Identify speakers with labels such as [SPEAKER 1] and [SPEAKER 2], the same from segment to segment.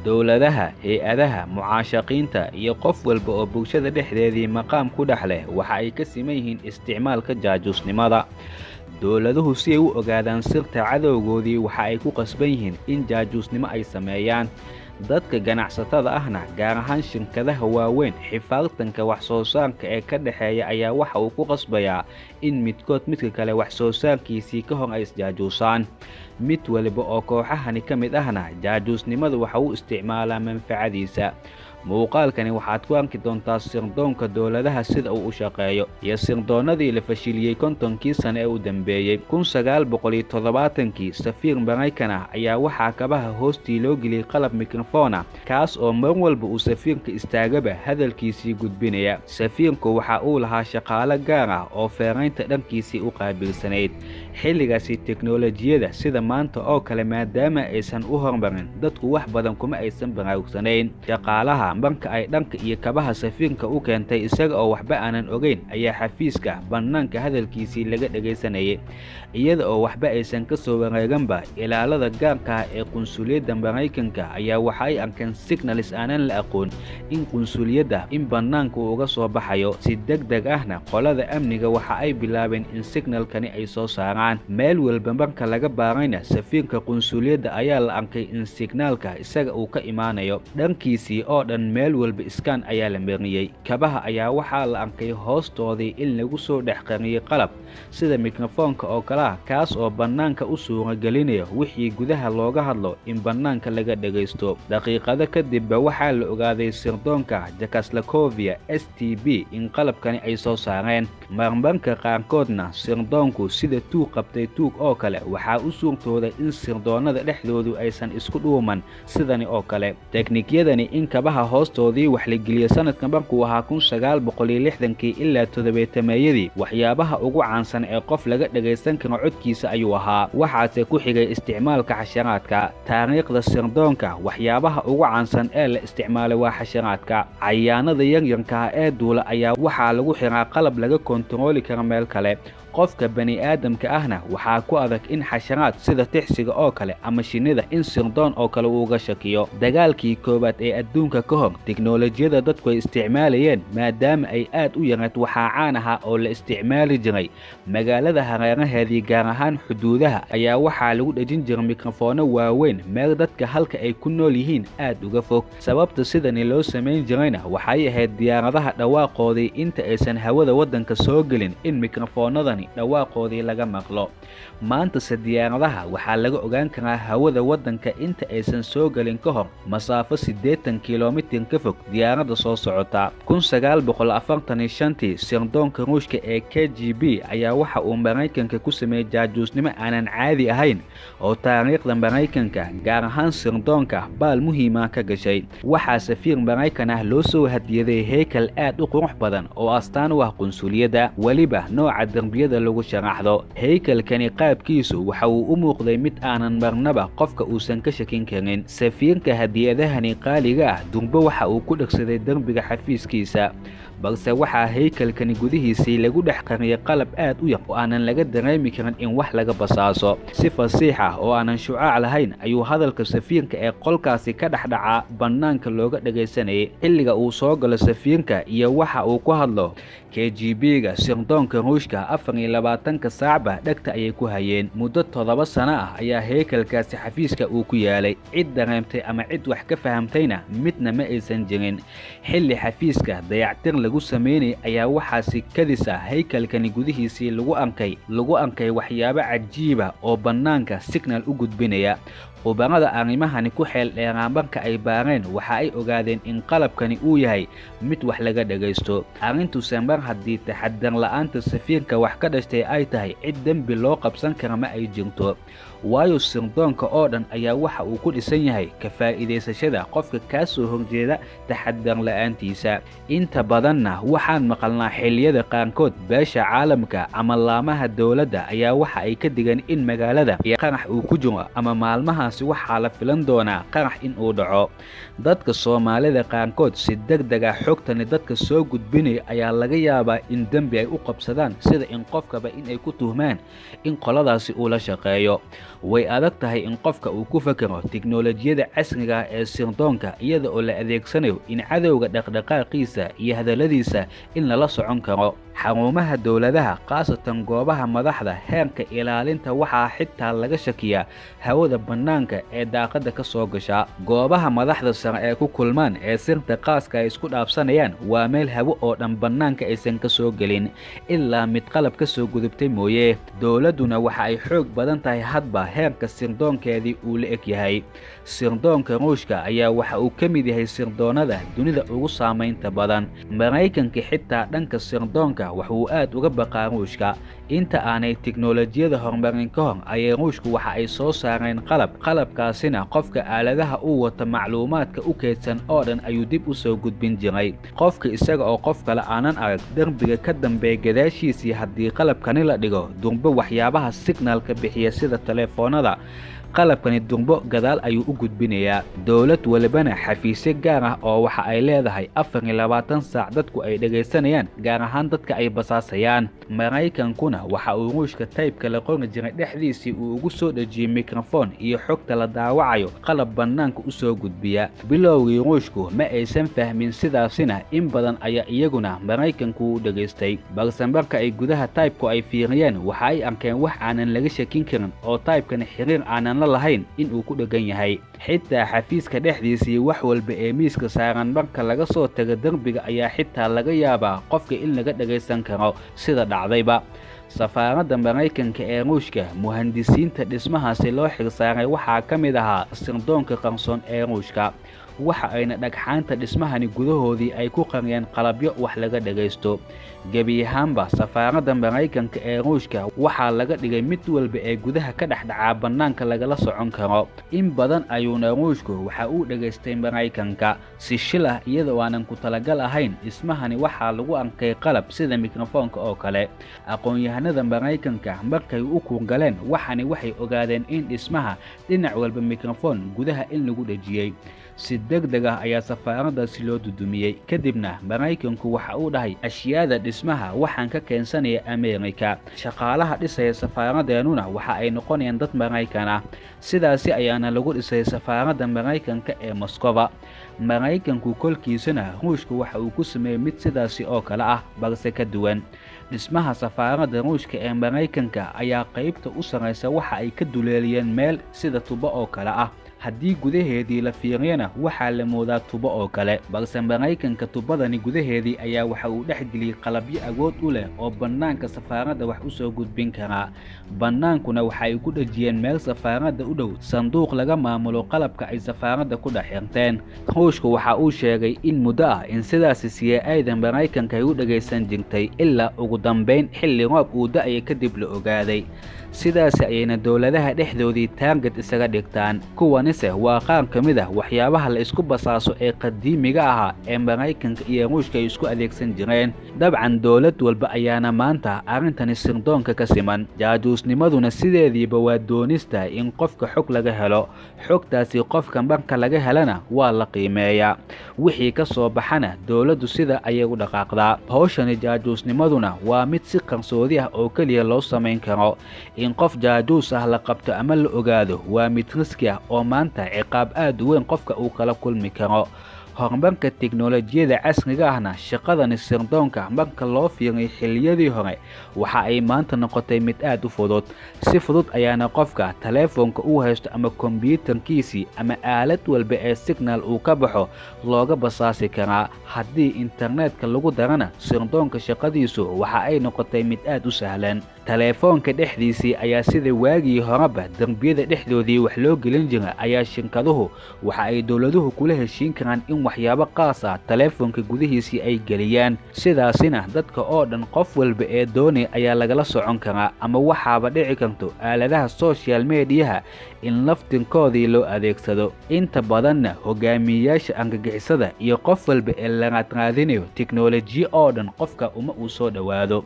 [SPEAKER 1] Dowladaha, hay'adaha, mucaashaqiinta iyo qof walba oo bulshada dhexdeedii maqaam ku dhex leh waxa ay ka siman yihiin isticmaalka jaajuusnimada. Dowladuhu si ay u ogaadaan sirta cadowgoodii waxa ay ku qasban yihiin in jaajuusnimo ay sameeyaan. Dadka ganacsatada ahna, gaar ahaan shirkadaha waaweyn, xifaaltanka wax soo saarka ee ka dhexeeya ayaa waxa uu ku qasbayaa in midkood midka kale wax soo saarkiisii ka hor ay isjaajuusaan. Mid waliba oo kooxahani ka mid ahna jaajuusnimadu waxa uu isticmaalaa manfacadiisa. Muuqaalkani waxaad ku arki doontaa sirdoonka dowladaha sida uu u shaqeeyo iyo sirdoonnadii la fashiliyey 50kii sano ee u dambeeyey. 1970kii safiir Maraykan ah ayaa waxaa kabaha hoostii loo geliyey qalab mikrofon ah, kaas oo mar walba uu safiirka istaagaba hadalkiisii gudbinaya. Safiirku waxa uu lahaa shaqaale gaar ah oo feeraynta dhankiisii u qaabilsanayd. Xilligaasi teknolojiyada sida maanta oo kale maadaama aysan u hormarin, dadku wax badan kuma aysan baraarugsanayn. Shaqaalaha marka ay dhanka iyo kabaha safiirka u keentay isaga oo waxba aanan ogeyn ayaa xafiiska bannaanka hadalkiisii laga dhagaysanayay. Iyada oo waxba aysan ka soo wareeganba, ilaalada gaarka ah ee qunsuliyadda Maraykanka ayaa waxa ay arkeen signals aanan la aqoon in qunsuliyadda in bannaanka uu uga soo baxayo. Si deg deg ahna qolada amniga waxa ay bilaabeen in signalkani ay soo saaraan. Meel walba marka laga baarayna, safiirka qunsuliyadda ayaa la arkay in signaalka isaga uu ka imaanayo dhankiisii oo dhan. Meel walba scan ayaa la mariyey. Kabaha ayaa waxaa la arkay hoostoodii in lagu soo dhex qariyey qalab sida mikrofoonka oo kale ah, kaas oo bannaanka u suuragelinaya wixii gudaha looga hadlo in bannaanka laga dhagaysto. Daqiiqado kadibba waxaa la ogaaday sirdoonka Czechoslovakia StB in qalabkani ay soo saareen. Marmarka qaarkoodna sirdoonku sida tuug qabtay tuug oo kale waxaa u suurtooday in sirdoonnada dhexdoodu aysan isku dhuuman sidani oo kale. Teknikyadani in kabaha hoostoodii wax la geliyo sanadka markuu ahaa 1960kii ilaa 70meeyadii waxyaabaha ugu caansan ee qof laga dhagaysan karo codkiisa ayuu ahaa. Waxaase ku xigay isticmaalka xasharaadka. Taariikhda sirdoonka waxyaabaha ugu caansan ee la isticmaalay waa xasharaadka. Cayaanada yaryarka ah ee duula ayaa waxaa lagu xiraa qalab laga kontarooli karo meel kale. Qofka bani aadamka ahna waxaa ku adag in xasharaad sida tixsiga oo kale ama shinnida in sirdoon oo kale uuga shakiyo. Dagaalkii koowaad ee adduunka ka hor, tiknolojiyada dadku ay isticmaalayeen maadaama ay aad u yarayd, waxaa caan ahaa oo la isticmaali jiray magaalada hareeraheedii, gaar ahaan xuduudaha, ayaa waxaa lagu dhejin jiray mikrofoono waaweyn meel dadka halka ay ku nool yihiin aad uga fog. Sababta sidani loo samayn jirayna waxay ahayd diyaaradaha dhawaaqoodii inta aysan hawada waddanka soo gelin in mikrofoonadani dhawaaqoodii laga maqlo. Maantase diyaaradaha waxaa laga ogaan karaa hawada waddanka inta aysan soo gelin ka hor masaafo 80 kilomitir ka fog diyaaradda soo socota. 1945tii sirdoonka Ruushka ee KGB ayaa waxa uu Maraykanka ku sameeyey jaajuusnimo aanan caadi ahayn oo taariikhda Maraykanka, gaar ahaan sirdoonka, baal muhiima ka gashay. Waxaa safiir Maraykan ah loo soo hadiyaday heykal aad u qurux badan oo astaan u ah qunsuliyadda, weliba nooca derbiyada lagu sharaxdo. Heykalkani qaabkiisu waxa uu u muuqday mid aanan marnaba qofka uusan ka shakin karin. Safiirka hadiyadahani qaaliga ah durbo waxa uu ku dhegsaday derbiga xafiiskiisa, balse waxaa heykalkani gudihiisii lagu dhex qariyay qalab aad u yar oo aanan laga dareemi karin in wax laga basaaso. Si fasiix ah oo aanan shucaac lahayn ayuu hadalka safiirka ee qolkaasi ka dhexdhacaa bannaanka looga dhagaysanayay xilliga uu soo galo safiirka iyo waxa uu ku hadlo. KGB-ga sirdoonka Ruushka 24ka saacba dhegta ayay ku hayeen. Muddo 7 sano ah ayaa heykalkaasi xafiiska uu ku yaalay. Cid dareemtay ama cid wax ka fahamtayna midna ma aysan jirin. Xilli xafiiska dayactir lagu sameynayay ayaa waxaa si kadis ah haykalkani gudihiisii lagu arkay waxyaabo cajiiba oo bannaanka signal u gudbinaya. Khubarada arrimahani ku xeel dheeraa marka ay baareen waxa ay ogaadeen in qalabkani uu yahay mid wax laga dhagaysto. Arrintuse mar haddii taxadar la'aanta safiirka wax ka dhashtay ay tahay, cid dembi loo qabsan kara ma ay jirto, waayo sirdoonka oo dhan ayaa waxa uu ku dhisan yahay ka faa'iidaysashada qofka kaa soo horjeeda taxadar la'aantiisa. Inta badanna waxaan maqalnaa xilliyada qaarkood beesha caalamka ama laamaha dowladda ayaa waxa ay ka digeen in magaalada iyo qarax uu ku jiro ama maalmaha Markaasi waxaa la filan doonaa qarax in uu dhaco. Dadka Soomaalida qaarkood si degdeg ah xogtani dadka soo gudbinaya ayaa laga yaabaa in dembi ay u qabsadaan, sida in qofkaba in ay ku tuhmaan in qoladaasi uu la shaqeeyo. Way adag tahay in qofka uu ku fakero tiknoolajiyada casriga ah ee sirdoonka iyada oo la adeegsanayo in cadowga dhaqdhaqaaqiisa iyo hadalladiisa in lala socon karo. Xarumaha dowladaha, khaasatan goobaha madaxda, heerka ilaalinta waxaa xitaa laga shakiyaa hawada bannaanka ee daaqadda ka soo gasha. Goobaha madaxda sare ee ku kulmaan ee sirta khaaska ay isku dhaafsanayaan waa meel hawo oo dhan bannaanka aysan ka soo gelin, ilaa mid qalab ka soo gudubtay mooye. Dowladduna waxa ay xoog badan tahay hadba heerka sirdoonkeedii uu la eg yahay. Sirdoonka Ruushka ayaa waxa uu ka mid yahay sirdoonnada dunida ugu saamaynta badan. Maraykanka xitaa dhanka sirdoonka waxa uu aad uga baqaa Ruushka. Inta aanay tiknoolajiyada horumarin ka hor ayay Ruushku waxa ay soo saareen qalab, qalabkaasina qofka aaladaha uu wato macluumaadka u kaydsan oo dhan ayuu dib u soo gudbin jiray. Qofka isaga oo qof kale aanan arag, derbiga ka dambeeya gadaashiisii haddii qalabkani la dhigo, durbo waxyaabaha signalka bixiya sida telefoonada, qalabkani durbo gadaal ayuu u gudbinayaa. Dowlad walibana xafiisyo gaar ah oo waxa ay leedahay 24 saac dadku ay dhegaysanayaan, gaar ahaan dadka ay basaasayaan. Maraykankuna waxa uu Ruushka taybka la qori jiray dhexdiisii uu ugu soo dhejiyey mikrofon iyo xogta la daawacayo qalab bannaanka u soo gudbiya. Bilowgii Ruushku ma aysan fahmin, sidaasina in badan ayaa iyaguna Maraykanku u dhegaystay, balse marka ay gudaha taybku ay fiiriyeen, waxa ay arkeen wax aanan laga shakin karin oo taybkani xiriir aanan la lahayn in uu ku dheggan yahay. Xitaa xafiiska dhexdiisii wax walba ee miiska saaran marka laga soo tago derbiga ayaa xitaa laga yaabaa qofka in laga dhagaysan karo, sida dhacdayba. Safaaradda Maraykanka ee Ruushka, muhandisiinta dhismahaasi loo xilsaaray waxaa ka mid ahaa sirdoonka qarsoon ee Ruushka. Waxa ayna dhagxaanta dhismahani gudahoodii ay ku qariyeen qalabyo wax laga dhagaysto. Gebi ahaanba safaaradda Maraykanka ee Ruushka waxaa laga dhigay mid walba ee gudaha ka dhex dhacaa bannaanka lagala socon karo. In badan ayuuna Ruushku waxa uu dhagaystay Maraykanka si shil ah, iyadoo aanan ku talagal ahayn. Dhismahani waxaa lagu arkay qalab sida mikrofoonka oo kale. Aqoon-yahanada Maraykanka markay u kuurgaleen waxani, waxay ogaadeen in dhismaha dhinac walba mikrofon gudaha in lagu dhejiyey. Si degdeg ah ayaa safaaraddaasi loo dudumiyey. Kadibna Maraykanku waxa uu dhahay: "Ashyaada dhismaha waxaan ka keensanaya Ameerika, shaqaalaha dhisaya safaaraddeennuna waxa ay noqonayaan dad Maraykan ah." Sidaasi ayaana lagu dhisay safaaradda Maraykanka ee Moskova. Maraykanku kolkiisana Ruushka waxa uu ku sameeyey mid sidaasi oo kale ah, balse ka duwan. Dhismaha safaaradda Ruushka ee Maraykanka ayaa qaybta u sarraysa waxa ay ka duleeliyeen meel sida tubo oo kale ah. Haddii gudaheedii la fiiriyana, waxaa la moodaa tubo oo kale, balse Maraykanka tubadani gudaheedii ayaa waxa uu dhex geliyey qalabyo awood u leh oo bannaanka safaaradda wax u soo gudbin karaa. Bannaankuna waxa ay ku dhejiyeen meel safaaradda u dhow sanduuq laga maamulo qalabka ay safaaradda ku dhex xirteen. Ruushku waxa uu sheegay in muddo ah in sidaasi CIA-da Maraykanka ay u dhagaysan jirtay, ilaa ugu dambayn xilli roob uu da'aya kadib la ogaaday. Sidaasi ayayna dowladaha dhexdoodii target isaga dhigtaan. Kuwanise waa qaar ka mid ah waxyaabaha la isku basaaso ee qadiimiga ahaa ee Maraykanka iyo Ruushka ay isku adeegsan jireen. Dabcan dowlad walba ayaana maanta arrintani sirdoonka ka siman. Jaajuusnimaduna sideediiba waa doonista in qofka xog laga helo. Xogtaasi qofka marka laga helana waa la qiimeeyaa, wixii ka soo baxana dowladdu sida ayay u dhaqaaqdaa. Hawshani jaajuusnimaduna waa mid si qarsoodi ah oo keliya loo samayn karo. In qof jaajuus ah la qabto ama la ogaado waa mid riski ah oo maanta ciqaab aad u weyn qofka uu kala kulmi karo. Horumarka tiknoolajiyada casriga ahna, shaqadani sirdoonka marka loo fiiriyo xilliyadii hore, waxa ay maanta noqotay mid aad u fudud. Si fudud ayaana qofka taleefoonka uu haysto ama kombiyuutarkiisii ama aalad walba ee signal uu ka baxo looga basaasi karaa. Haddii internetka lagu darana, sirdoonka shaqadiisu waxa ay noqotay mid aad u sahlan. Taleefoonka dhexdiisii ayaa sida waagii horeba derbiyada dhexdoodii wax loo gelin jira ayaa shirkaduhu waxa ay dowladuhu kula heshiin karaan in waxyaabo qaas ah taleefoonka gudihiisii ay geliyaan. Sidaasina dadka oo dhan, qof walba ee doonaya ayaa lagala socon karaa, ama waxaaba dhici karto aaladaha social mediaha in laftinkoodii loo adeegsado. Inta badanna hogaamiyeyaasha argagixisada iyo qof walba ee la raadraadinayo, tiknoolajiyo oo dhan qofka uma uu soo dhowaado.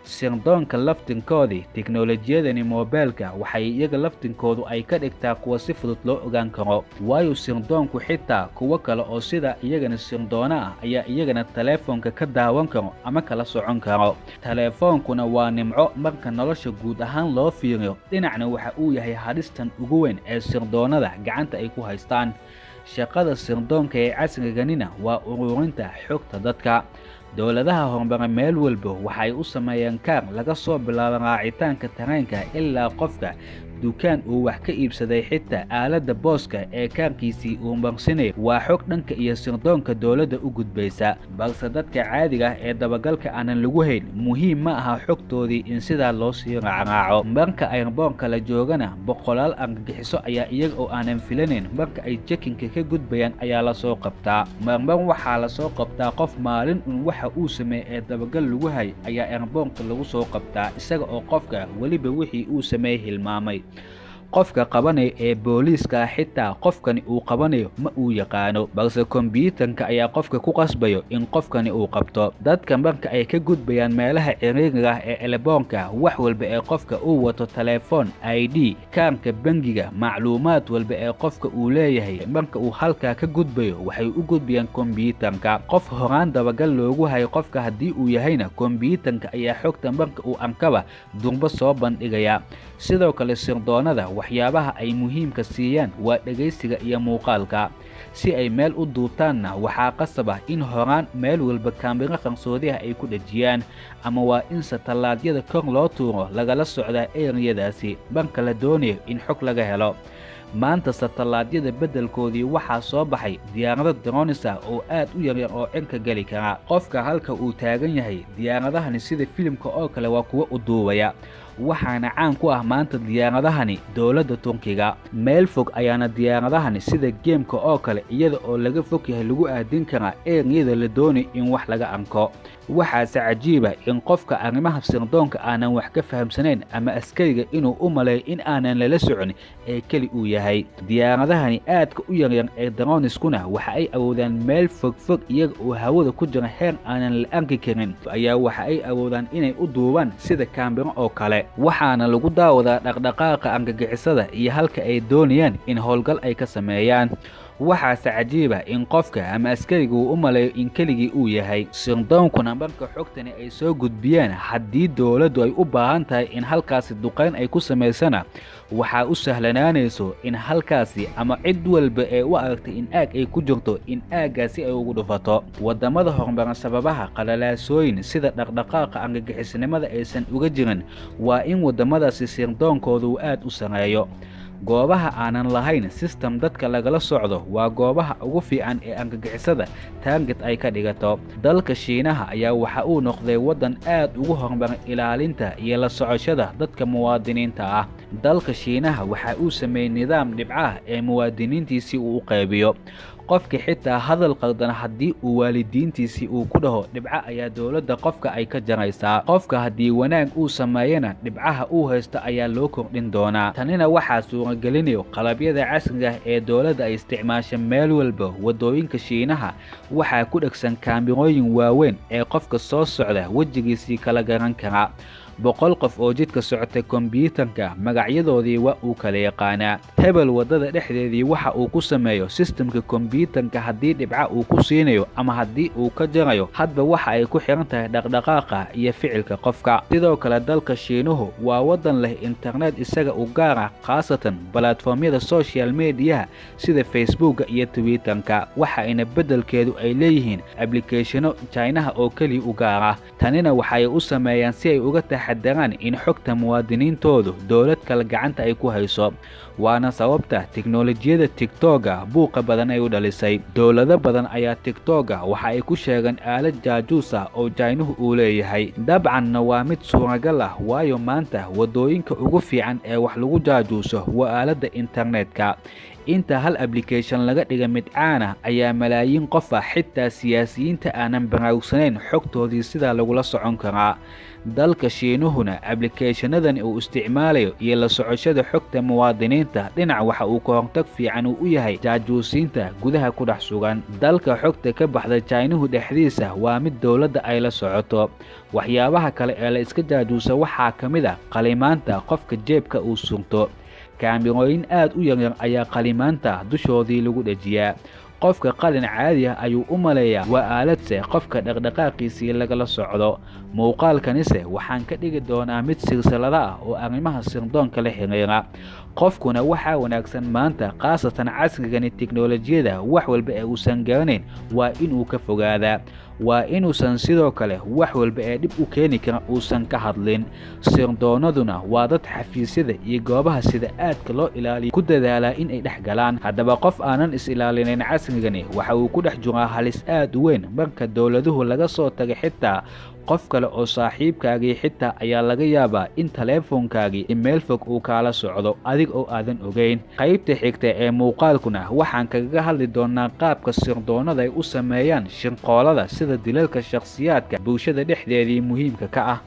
[SPEAKER 1] Sirdoonka laftinkoodii, teknolojiyadani moobeelka waxay iyaga laftinkoodu ay ka dhigtaa kuwa si fudud loo ogaan karo, waayo sirdoonku xitaa kuwo kale oo sida iyagana sirdoona ah ayaa iyagana taleefoonka ka daawan karo ama kala socon karo. Taleefoonkuna waa nimco marka nolosha guud ahaan loo fiiriyo, dhinacna waxa uu yahay halistan ugu weyn ee sirdoonada gacanta ay ku haystaan. Shaqada sirdoonka ee casriganina waa ururinta xogta dadka. Dowladaha horumara meel walba waxay u sameeyaan kaar, laga soo bilaabo raacitaanka tareenka ilaa qofka dukaan uu wax ka iibsaday, xitaa aaladda booska ee kaarkiisii uu marsinayo waa xog dhanka iyo sirdoonka dowladda u gudbaysa. Balse dadka caadiga ah ee dabagalka aanan lagu hayn, muhiim ma aha xogtoodii in sidaa loo sii raacraaco. Marka airboorka la joogana, boqolaal argagixiso ayaa iyaga oo aanan filanayn marka ay checking-ka ka gudbayaan ayaa lasoo qabtaa. Marmar waxaa lasoo qabtaa qof maalin un waxa uu sameeyey ee dabagal lagu hay ayaa airboorka lagu soo qabtaa, isaga oo qofka weliba wixii uu sameeyey hilmaamay. Qofka qabanaya ee booliiska xitaa qofkani uu qabanayo ma uu yaqaano, balse kombyuutarka ayaa qofka ku qasbayo in qofkani uu qabto. Dadka marka ay ka gudbayaan meelaha ciriiriga ah ee airboorka, wax walba ee qofka uu wato, telefoon, ID, kaarka bangiga, macluumaad walba ee qofka uu leeyahay, marka uu halkaa ka gudbayo waxay u gudbayaan kombyuutarka. Qof horaan dabagal loogu hayo qofka haddii uu yahayna, kombyuutarka ayaa xogta marka uu arkaba durbo soo bandhigaya. Sidoo kale sirdoonada waxyaabaha ay muhiimka siiyaan waa dhegaysiga iyo muuqaalka. Si ay meel u duubtaanna, waxaa qasab ah in horaan meel walba kaamiro qarsoodiha ay ku dhejiyaan, ama waa in satellaytyada kor loo tuuro lagala socdaa eriyadaasi marka la doonayo in xog laga helo. Maanta satellaytyada beddelkoodii waxaa soo baxay diyaarado drones ah oo aad u yaryar oo cirka geli kara. Qofka halka uu taagan yahay, diyaaradahani sida filimka oo kale waa kuwo u duubaya. Waxaana caan ku ah maanta diyaaradahani dowladda Turkiga. Meel fog ayaana diyaaradahani sida game-ka oo kale iyada oo laga fog yahay lagu aadin karaa eriyada la doonayo in wax laga arko. Waxaase cajiiba in qofka arrimaha sirdoonka aanan wax ka fahamsanayn ama askariga inuu u maleeyo in aanan lala socon ee keli uu yahay. Diyaaradahani aadka u yaryar ee droneskuna waxa ay awoodaan meel fogfog iyaga oo hawada ku jira heer aanan la arki karin ayaa waxa ay awoodaan inay u duubaan sida kaambiro oo kale. Waxaana lagu daawadaa dhaqdhaqaaqa argagixisada iyo halka ay doonayaan in howlgal ay ka sameeyaan. Waxaase cajiiba in qofka ama askariga uu u maleeyo in keligii uu yahay. Sirdoonkuna marka xogtani ay soo gudbiyaan, haddii dowladdu ay u baahan tahay in halkaasi duqayn ay ku samaysana, waxaa u sahlanaanayso in halkaasi ama cid walba ee u aragtay in aag ay ku jirto in aaggaasi ay ugu dhufato. Waddamada horumaran sababaha qalalaasooyin sida dhaqdhaqaaqa argagixisnimada aysan uga jirin waa in waddamadaasi sirdoonkoodu uu aad u sareeyo. Goobaha aanan lahayn system dadka lagala socdo waa goobaha ugu fiican ee argagixisada target ay ka dhigato. Dalka Shiinaha ayaa waxa uu noqday waddan aad ugu horumaray ilaalinta iyo la socoshada dadka muwaadiniinta ah. Dalka Shiinaha waxa uu sameeyey nidaam dhibcaha ee muwaadiniintiisii uu u qaybiyo. Qofka xitaa hadal qaldan haddii uu waalidiintiisii uu ku dhaho, dhibco ayaa dowladda qofka ay ka jaraysaa. Qofka haddii wanaag uu sameeyana, dhibcaha uu haysto ayaa loo kordhin doonaa. Tanina waxaa suuragelinayo qalabyada casriga ah ee dowladda ay isticmaasho. Meel walba waddooyinka Shiinaha waxaa ku dhegsan kaamirooyin waaweyn ee qofka soo socda wejigiisii kala garan kara. 100 qof oo jidka socotay, kombyuutarka magacyadoodii waa uu kala yaqaanaa. Hebel waddada dhexdeedii waxa uu ku sameeyo, sistamka kombyuutarka haddii dhibca uu ku siinayo ama haddii uu ka jarayo, hadba waxa ay ku xiran tahay dhaqdhaqaaqa iyo ficilka qofka. Sidoo kale dalka Shiinuhu waa waddan leh internet isaga u gaar ah, khaasatan platform-yada social media-ha sida Facebooka iyo Twitterka, waxayna beddelkeedu ay leeyihiin application-no Chinaha oo keliya u gaar ah. Tanina waxay u sameeyaan si ay uga taxadaraan in xogta muwaadiniintoodu dowlad kale gacanta ay ku hayso. Waana sababta tiknolojiyada TikToka buuqa badan ay u dhalisay. Dowlado badan ayaa TikToka waxa ay ku sheegeen aalad jaajuus ah oo Jaynuhu uu leeyahay. Dabcanna waa mid suuragal ah, waayo maanta waddooyinka ugu fiican ee wax lagu jaajuuso waa aaladda internetka. Inta hal application laga dhiga mid caan ah ayaa malaayiin qof ah, xitaa siyaasiyiinta aanan baraarugsanayn, xogtoodii sidaa lagula socon karaa. Dalka Shiinuhuna application-nadan uu isticmaalayo iyo la socoshada xogta muwaadiniinta. Muwaadiniinta. Dhinac waxa uu ka hortag fiican uu u yahay jaajuusiinta gudaha ku dhex sugan dalka. Xogta ka baxda Jaynuhu dhexdiisa waa mid dowladda ay la socoto. Waxyaabaha kale ee la iska jaajuusa waxaa ka mid ah qalimaanta qofka jeebka uu surto. Kaamirooyin aad u yaryar ayaa qalimaanta dushoodii lagu dhejiyaa. Qofka qalin caadi ah ayuu u maleeyaa, waa aaladse qofka dhaqdhaqaaqiisii lagala socdo. Muuqaalkanise waxaan ka dhigi doonaa mid silsilada ah oo arrimaha sirdoonka la xiriira. Qofkuna waxaa wanaagsan maanta, khaasatan casrigani tiknolojiyada, wax walba ee uusan garanayn waa inuu ka fogaadaa, waa inuusan sidoo kale wax walba ee dhib u keeni kara uusan ka hadlin. Sirdoonaduna waa dad xafiisyada iyo goobaha sida aadka loo ilaaliyo ku dadaalaa in ay dhex galaan. Haddaba qof aanan is-ilaalinayn casrigani waxa uu ku dhex jiraa halis aad u weyn. Marka dowladuhu laga soo tagay, xitaa qof kale oo saaxiibkaagii xitaa ayaa laga yaabaa in taleefonkaagii meel fog uu kaala socdo adig oo aadan ogeyn. Qaybta xigta ee muuqaalkuna waxaan kaga hadli doonaa qaabka sirdoonada ay u sameeyaan shirqoolada, sida dilalka shakhsiyaadka bulshada dhexdeedii muhiimka ka ah.